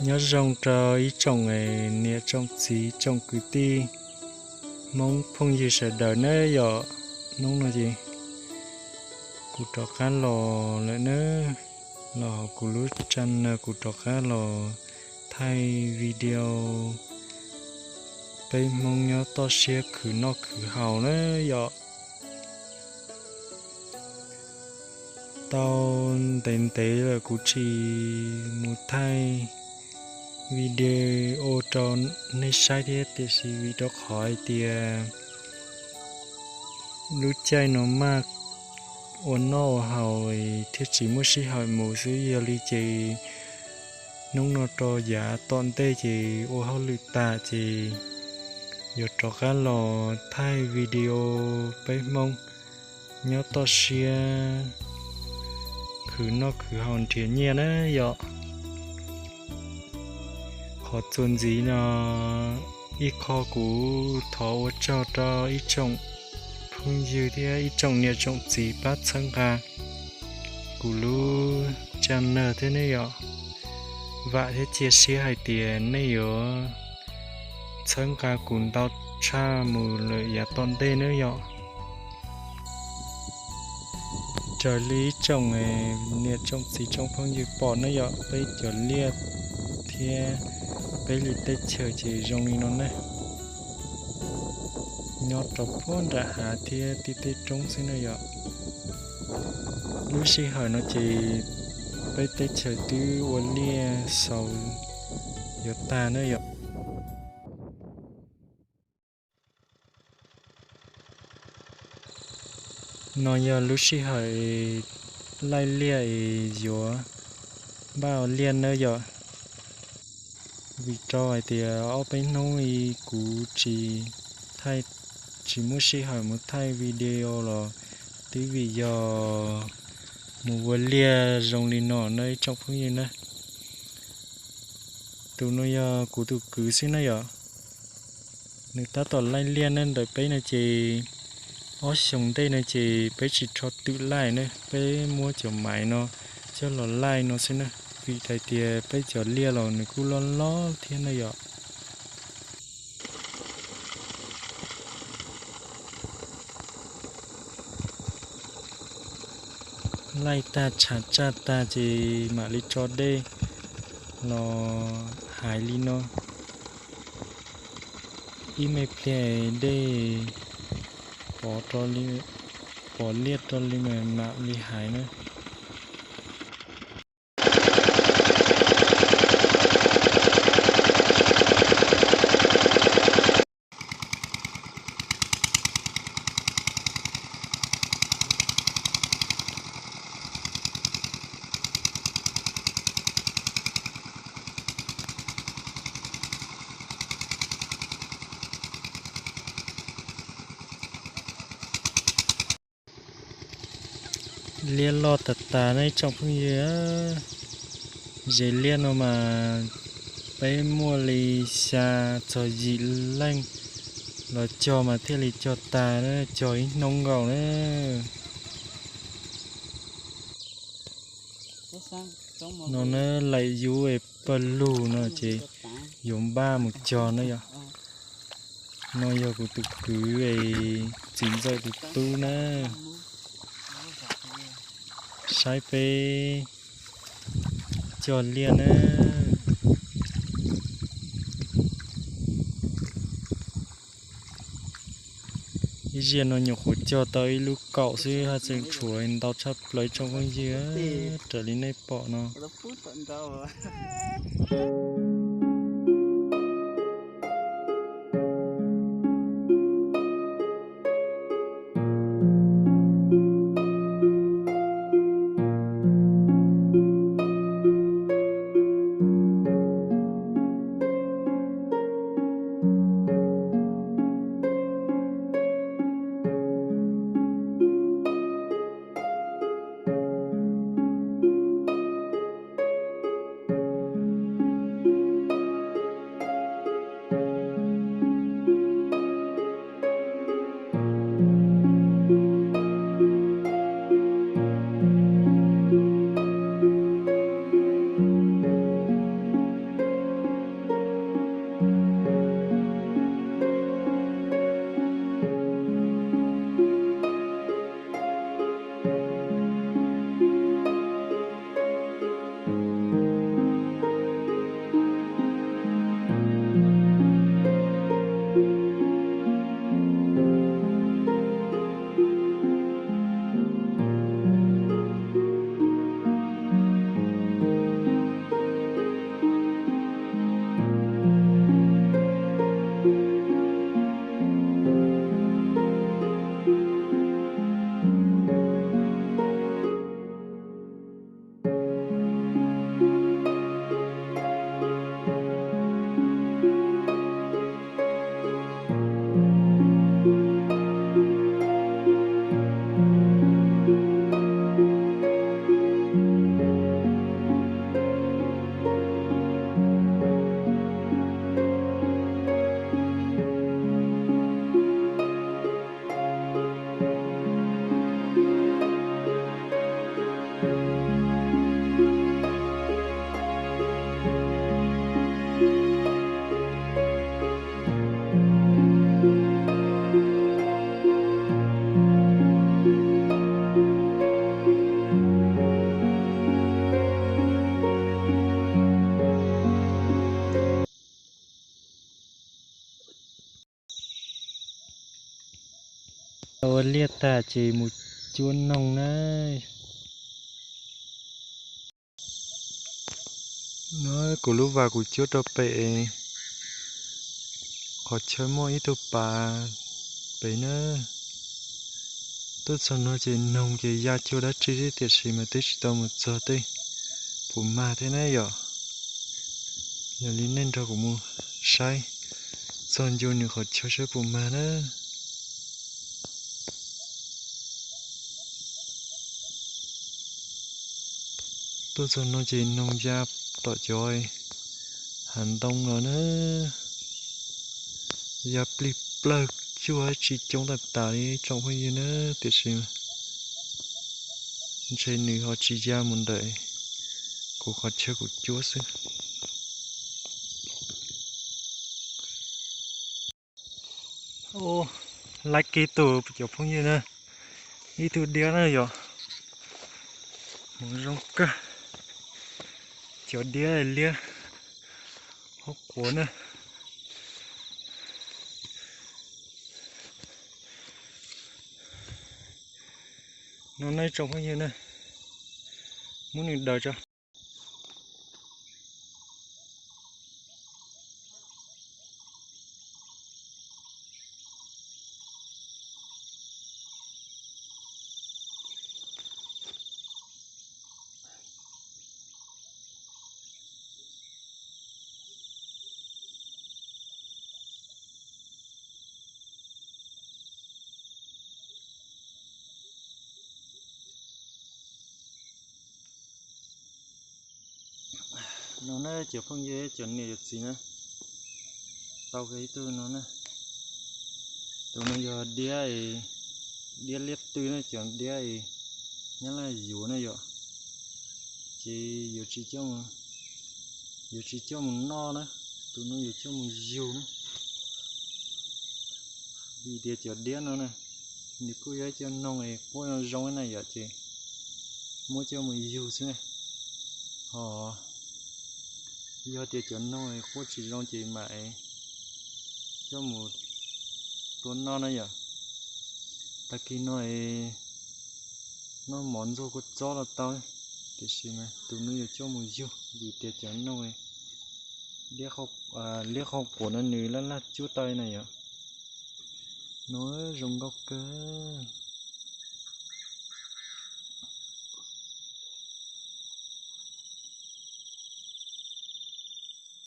Nyob zoo rau ib tsoom niam tsoom txiv tsoom kwv tij Hmoob phooj ywg sawv daws nawb yom. Hnub no ces kuv rov qab los lawm nawb, los hauv kuv lub channel kuv rov qab los thaij video peb Hmoob nyob toj siab khwv noj khwv haus nawb yom. Tau ntev ntev lawm kuv tsis mus thaij video rau nej saib thiab, tiam sis vim rau qhov hais tias lub caij no maj ua noj ua haus thiaj tsis muaj sij hawm mus xwb. Yog li ces hnub no rau yav tom ntej ces ua hauj lwm tas ces yuav rov qab los thaij video peb Hmoob nyob toj siab khwv noj khwv haus nrhiav nyiaj na yom. Qhov txuas ntxiv no, ib qho kuv thov ua tsaug rau ib tsoom phooj ywg thiab ib tsoom niam tsoom txiv pab txhawb nqa kuv lub channel thiab nej yom. Vam thiab cia siab hais tias nej yuav txhawb nqa kuv ntau tshaj mus lawm yav tom ntej nawb yom. Raws li ib tsoom niam tsoom txiv tsoom phooj ywg pom na yom, peb cov liaj thiab peb li teb chaws ces zoo li no ne, nyob rau puag nram hav thiab tim tej roob xwb na yom. Lub sij hawm no ces peb teb chaws twb ua liaj xaus yuav tag na yom. No yog lub sij hawm laij liaj es yuav npaj ua liaj nawb yom. Vim rau hais tias ob peb hnub li kuv tsis thaij, tsis muaj sij hawm mus thaij video los twb vim yog mus ua liaj zoo li no na ib tsoom phooj ywg na. Tus no yog kuv tus kwv xwb na yom. Nws tab tom laij liaj ne, ntawm peb no ces ob xyoos ntej no ces peb tsis rho twm laij ne, peb muab cov maiv no coj los laij no xwb na. Vim hais tias peb cov liaj los nws kuj loj loj thiab na yom. Laij tag tshav tsaj tag ces mam li tso dej los hais li no. Ib me pliag dej pov liaj rau li mas mam li hais na. Liaj loj tas tas na ib tsoom phooj ywg. Zes liaj no mas peb muaj li xya txog yim leej los cog mas thiaj li cog tas na, cog ib hnub nkaus na. No na, laim yub es pawg lug no ces yuav npaj mus cog na yom. No yog kuv tus kwv es txiv ntxawm tus tub na. Saib peb cog liaj na. Ib zaug no nyuam qhuav cog tau ib lub kaum xwb haj tseem tshuav ntau tshaj plaws tsoom phooj ywg, raws li nej pom no. Ua liaj tag ces mus cuab noog na. No kuv lub vas kuv cuab rau pem, qhov chaw muaj ib tug pas pem na. Tuaj txog no ces noog ces ya cuag dab tsi xwb, tiam sis mas twb tsis tau mus txog tej, puas mag thiab na yom. Yog li nej nrog kuv mus saib txog ncua nws qhov chaw saib puas mag na. Tuaj txog no ces noog ya tom cov hav ntoo los na. Ya plig plawg cuag tsis coob tag tas li tsoom phooj ywg na, tiam sis ntshe nws ho tsis ya mus ntawm kuv qhov chaw kuv cuab xwb. Laib kiag tus cov phooj ywg na, ib tug diab na yom. Hmoov zoo kawg, cov diab liab hauv quav na. No nej tsoom phooj ywg na, muab nws daws tso. No na cov phooj ywg cov niam cov txiv na, tau kiag ib tug no na. Tus no yog diab, diab liab twg na, cov diab nyab laj yuav na yom. Ces yuav tsis coj, yuav tsis coj mus noj na, tus no yuav coj mus yug na. Vim tias cov diab no na, nws kuj yog ib co noog es quaj zoo zoo na yom, ces muab coj mus yug xwb na. Ho yog tias cov noog es quaj tsis zoo ces mam coj mus tua noj na yom. Tag kis no es noj mov ntxuag kua txob los tau, tiam sis mas tus no yuav coj mus yug vim tias cov noog liab hauv quav no nws laj laj cuab tau na yom. No zoo nkauj kawg.